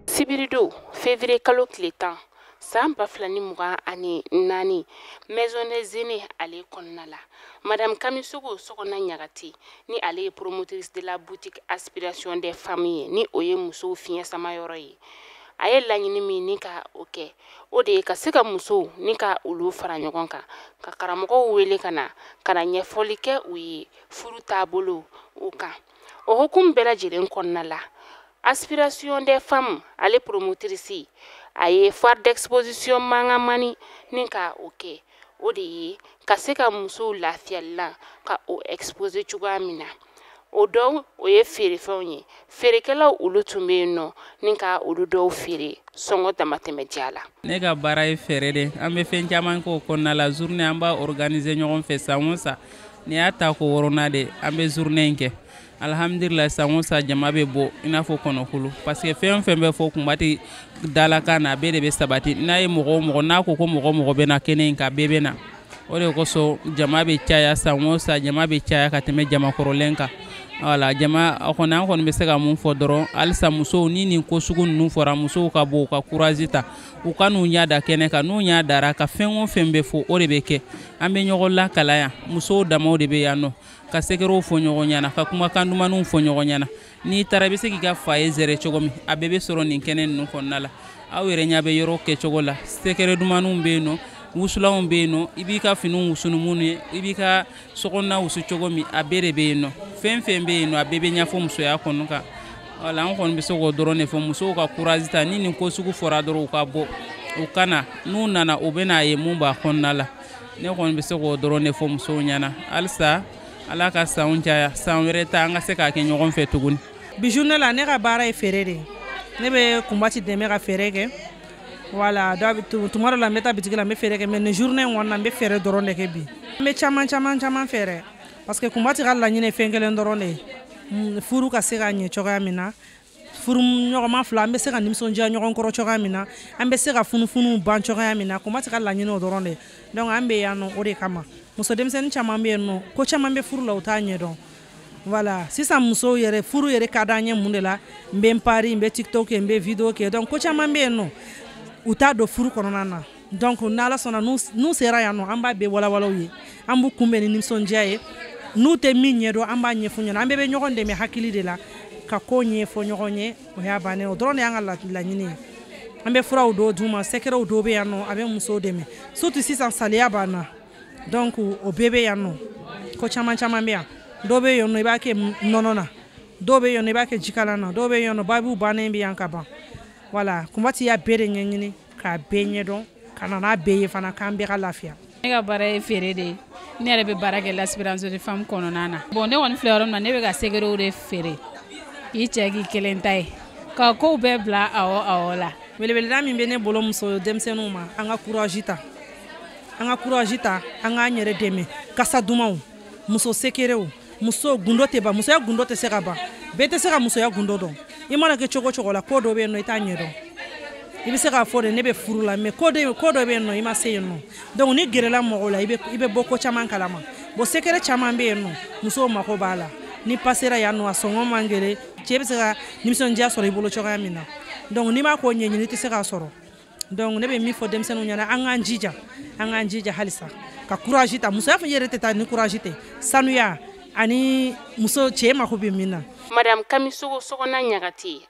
Sibiridon février kalo tile 10 san 2024 Maison des Aînés ale kɔnɔna la, Madame Kamisogo Sɔgɔna Ɲagate ni ale ye promotrice de la boutique Aspiration des femmes ye, ni o ye musow fiɲɛ sama yɔrɔ ye. A ye laɲini min ni ka o kɛ, o de ye ka se ka musow ni ka olu fara ɲɔgɔn kan, ka karamɔgɔw wele ka na ɲɛfɔli kɛ u ye furu taabolo o kan. O hukumu bɛɛ lajɛlen kɔnɔna la, Aspiration des femmes ale promotrice a ye foire d'exposition mangamani ni ka o kɛ, o de ye ka se ka musow lafiyalila ka o exposer cogoya min na. O dɔw o ye feerefɛnw ye, feerekɛlaw olu tun bɛ yen nɔ ni ka olu dɔw feere sɔngɔ damatɛmɛ diya la. Ne ka baara ye feere de, an bɛ fɛn caman k'o kɔnɔna la. Journée an b'a organiser ɲɔgɔn fɛ san o san, n'i y'a ta ko wɔɔrɔnan de an bɛ journée in kɛ. Alhamdulillah, san o san jama bɛ bɔ i n'a fɔ kɔnɔkulu, parce que fɛn o fɛn bɛ fɔ Kunbati dalakan na, a bɛɛ de bɛ sabati. N'a ye mɔgɔ o mɔgɔ n'a ko ko mɔgɔ o mɔgɔ bɛ na kɛnɛ in kan, bɛɛ bɛ na. O de kosɔn jama bɛ caya san o san, jama bɛ caya ka tɛmɛ jamakɔrɔlen kan. Wala jama kɔni, an kɔni bɛ se ka mun fɔ dɔrɔn, halisa musow ni nin ko sugu ninnu fɔra, musow ka bɔ u ka courage ta, u ka n'u ɲɛ da kɛnɛ kan. N'u ɲɛ dara ka fɛn o fɛn bɛ fɔ, o de bɛ kɛ. An bɛ ɲɔgɔn lakala yan, musow damaw de bɛ yan nɔ, ka sɛgɛrɛw fɔ ɲɔgɔn ɲɛna, ka kumakan dumanw fɔ ɲɔgɔn ɲɛna. N'i taara i bɛ se k'i ka foyer gérer cogo min, a bɛɛ bɛ sɔrɔ nin kɛnɛ ninnu kɔnɔna la. Aw yɛrɛ ɲɛ bɛ yɔrɔ kɛcogo la, sɛgɛrɛ dumanw bɛ yen nɔ, wusulanw bɛ yen nɔ, i b'i ka finiw wusu ni minnu ye, i b'i ka sokɔnɔna wusu cogo min, a bɛɛ de bɛ yen nɔ. Fɛn fɛn bɛ yen nɔ, a bɛɛ bɛ ɲɛfɔ musoya kɔnɔ kan. Wala an kɔni bɛ se k'o dɔrɔn de fɔ, musow ka courage ta. Ni nin ko sugu fɔra dɔrɔn, u ka bɔ, u ka na. N'u nana, u bɛ n'a ye mun b'a kɔnɔna la. Ne kɔni bɛ se k'o dɔrɔn de fɔ musow ɲɛna. Halisa Ala ka sanw caya, san wɛrɛ ta an ka se k'a kɛ ɲɔgɔn fɛ tuguni. Bi journée la, ne ka baara ye feere de ye. Ne bɛ Kunbati dɛmɛ ka feere kɛ. Voilà, tuma dɔ la n bɛ taa bitigi la, n bɛ feere kɛ, mais nin journée in kɔnɔna na, n bɛ feere dɔrɔn de kɛ bi. N bɛ caman caman caman feere, parce que Kunbati ka laɲini ye fɛn kelen dɔrɔn de ye, furu ka se ka ɲɛ cogoya min na, furu ɲɔgɔnma fila an bɛ se ka nisɔndiya ɲɔgɔn kɔrɔ cogoya min na, an bɛ se ka funufunuw ban cogoya min na. Kunbati ka laɲini o dɔrɔn de ye. Donc an bɛ yan nɔ o de kama. Muso denmisɛnnin caman bɛ yen nɔ, ko caman bɛ furu la, u t'a ɲɛdɔn. Voilà, sisan musow yɛrɛ, furu yɛrɛ ka d'an ye mun de la? N bɛ n pari, n bɛ TikTok kɛ, n bɛ vidéo kɛ. Donc ko caman bɛ yen nɔ, u t'a dɔn furu kɔnɔna na. Donc n'Ala sɔnna, n'u sera yan nɔ, an b'a bɛɛ walawala u ye, an b'u kunbɛn ni nisɔndiya ye. N'u tɛ min ɲɛdɔn, an b'a ɲɛfɔ ɲɛna. An bɛɛ bɛ ɲɔgɔn dɛmɛ hakili de la ka ko ɲɛfɔ ɲɔgɔn ye. O y'a bannen, o dɔrɔn de y'an ka laɲini ye. An bɛ furaw dɔw d'u ma, sɛgɛrɛw dɔw bɛ yan nɔ, a bɛ musow dɛmɛ, surtout sisan saliya b'an na. Donc o bɛɛ bɛ yan nɔ, ko caman caman bɛ yan. Dɔw bɛ yen nɔ, i b'a kɛ nɔnɔ na, dɔw bɛ yen nɔ, i b'a kɛ jikalan na, dɔw bɛ yen nɔ, babiw bannen bɛ yan ka ban. Voilà, Kunbati y'a bɛɛ de ɲɛɲini k'a bɛɛ ɲɛdɔn, ka na n'a bɛɛ ye fana, k'an bɛɛ ka lafiya. Ne ka baara ye feere de ye. Ne yɛrɛ bɛ baara kɛ l'Aspiration des femmes kɔnɔna na. Bon, ne kɔni filɛ yɔrɔ min na, ne bɛ ka sɛgɛrɛw de feere, k'i cɛ k'i kelen ta ye, ka kow bɛɛ bila awɔ awɔ la. Weleweleda min bɛ ne bolo muso denmisɛnninw ma, an ka courage ta, an ka courage ta, an k'an yɛrɛ dɛmɛ. Kasa dumanw, muso sekerew, muso gundo tɛ ban, musoya gundo tɛ se ka ban. Bɛɛ tɛ se ka musoya gundo dɔn. I mana kɛ cogo cogo la, ko dɔ bɛ yen nɔ, i t'a ɲɛdɔn. I bɛ se k'a fɔ de ne bɛ furu la, mais ko dɔ bɛ yen nɔ, i ma se yen nɔ. Donc ni gɛrɛla mɔgɔw la, i bɛ bɔ ko caman kalama. Bon, secret caman bɛ yen nɔ, musow mako b'a la. Ni passera yan nɔ, a sɔngɔ man gɛlɛn, cɛ bɛ se ka nisɔndiya sɔrɔ i bolo cogoya min na. Donc n'i m'a ko ɲɛɲini, i tɛ se k'a sɔrɔ. Donc ne bɛ min fɔ denmisɛnninw ɲɛna, an k'an jija, an k'an jija halisa ka courage ta. Musoya fɛn yɛrɛ tɛ taa ni courage tɛ, sanuya ani muso cɛ mako bɛ min na. Madame Kamisogo Sɔgɔna Ɲagate,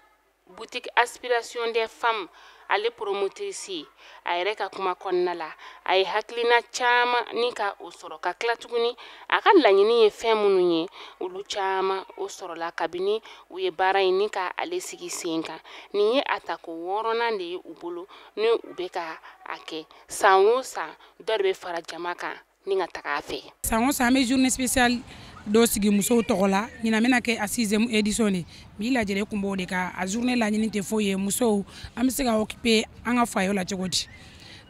boutique Aspiration des femmes ale promotrice, a yɛrɛ ka kuma kɔnɔna la, a ye hakilina caman ni ka o sɔrɔ, ka tila tuguni a ka laɲini ye fɛn minnu ye, olu caman o sɔrɔla kabini u ye baara in ni ka ale sigi sen kan. Nin ye a tako wɔɔrɔnan de ye u bolo ni u bɛ ka a kɛ san o san, dɔ de bɛ fara jama kan ni ka taga a fɛ. San o san an bɛ journée spéciale dɔ sigi musow tɔgɔ la. Ɲinan bɛna kɛ a 6e édition de. Bi lajɛrɛ kun b'o de kan. A journée laɲini tɛ foyi ye, musow an bɛ se ka occuper an ka foyer la cogo di,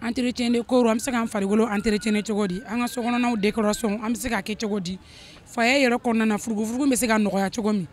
entretien de corps an bɛ se k'an farikolo entretien cogo di, an ka sokɔnɔnaw décoration an bɛ se k'a kɛ cogo di, foyer yɛrɛ kɔnɔna na furugufurugu bɛ se ka nɔgɔya cogo min.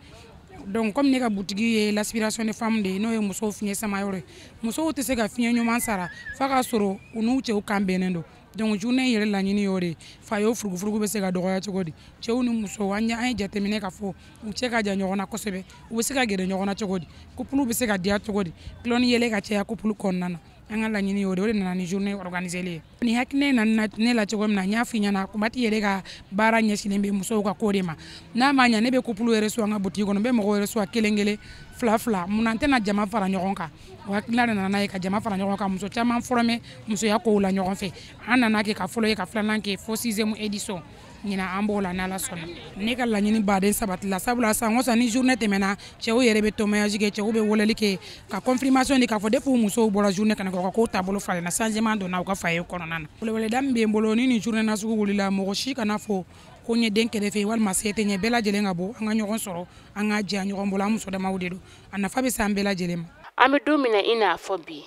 Donc comme ne ka boutique ye l'Aspiration des femmes de ye, n'o ye musow fiɲɛ sama yɔrɔ ye, musow tɛ se ka fiɲɛ ɲuman sara f'a ka sɔrɔ u n'u cɛw kan bɛnnen don. Donc journée yɛrɛ laɲini y'o de, foyer furugufurugu bɛ se ka dɔgɔya cogo di, cɛw ni musow, an ye jateminɛ k'a fɔ u cɛ ka jan ɲɔgɔn na kosɛbɛ, u bɛ se ka gɛrɛ ɲɔgɔn na cogo di, couple bɛ se ka diya cogo di, tulon ni yɛlɛ ka caya couple kɔnɔna na. An ka laɲini y'o de, o de nana ni journée organisée ye. Nin hakilina nana ne la cogo min na, n y'a f'i ɲɛna, Kunbati yɛrɛ ka baara ɲɛsinnen bɛ musow ka ko de ma. N'a ma ɲɛ, ne bɛ couple yɛrɛ sɔrɔ an ka boutique kɔnɔ, n bɛ mɔgɔw yɛrɛ sɔrɔ kelen kelen, fila fila, munna n tɛna jama fara ɲɔgɔn kan? O hakilina de nana n'a ye ka jama fara ɲɔgɔn kan, muso caman former musoya kow la ɲɔgɔn fɛ. An nana kɛ ka fɔlɔ ye, ka filanan kɛ, fo 6e édition. Ɲinan an b'o la n'Ala sɔnna. Ne ka laɲini baden sabatila, sabula san o san ni journée tɛmɛna, cɛw yɛrɛ bɛ témoignage kɛ, cɛw bɛ weleli kɛ ka confirmation di k'a fɔ depuis musow bɔra journée kana, k'u ka kow taabolo falenna, changement donna u ka foyer kɔnɔna na. Weleweleda min bɛ n bolo, ni nin journée nasugu wulila, mɔgɔ si kana fɔ ko n ye den kɛrɛfɛ walima se tɛ n ye, bɛɛ lajɛlen ka bɔ, an ka ɲɔgɔn sɔrɔ, an ka jɛ ɲɔgɔn bolo, an muso damaw de don, a nafa bɛ se an bɛɛ lajɛlen ma. An bɛ don min na i n'a fɔ bi,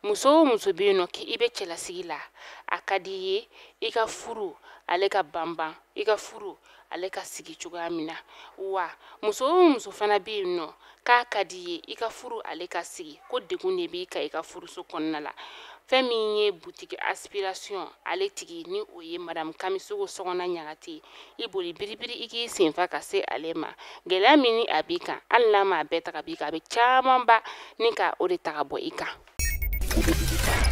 muso o muso bɛ yen nɔ k'i bɛ cɛlasigi la, a ka di i ye i ka furu ale ka banban, i ka furu ale ka sigi cogoya min na. Wa muso o muso fana bɛ yen nɔ k'a ka di i ye i ka furu ale ka sigi, ko degun de b'i kan i ka furuso kɔnɔna la. Fɛn min ye boutique aspiration ale tigi, ni o ye madame Kamisogo Sɔgɔna Ɲagate, i boli biribiri i k'i senfa ka se ale ma. Gɛlɛya min ni a b'i kan, hali n'a m'a bɛɛ ta ka b'i kan, a bɛ camanba ni ka o de ta ka bɔ i kan.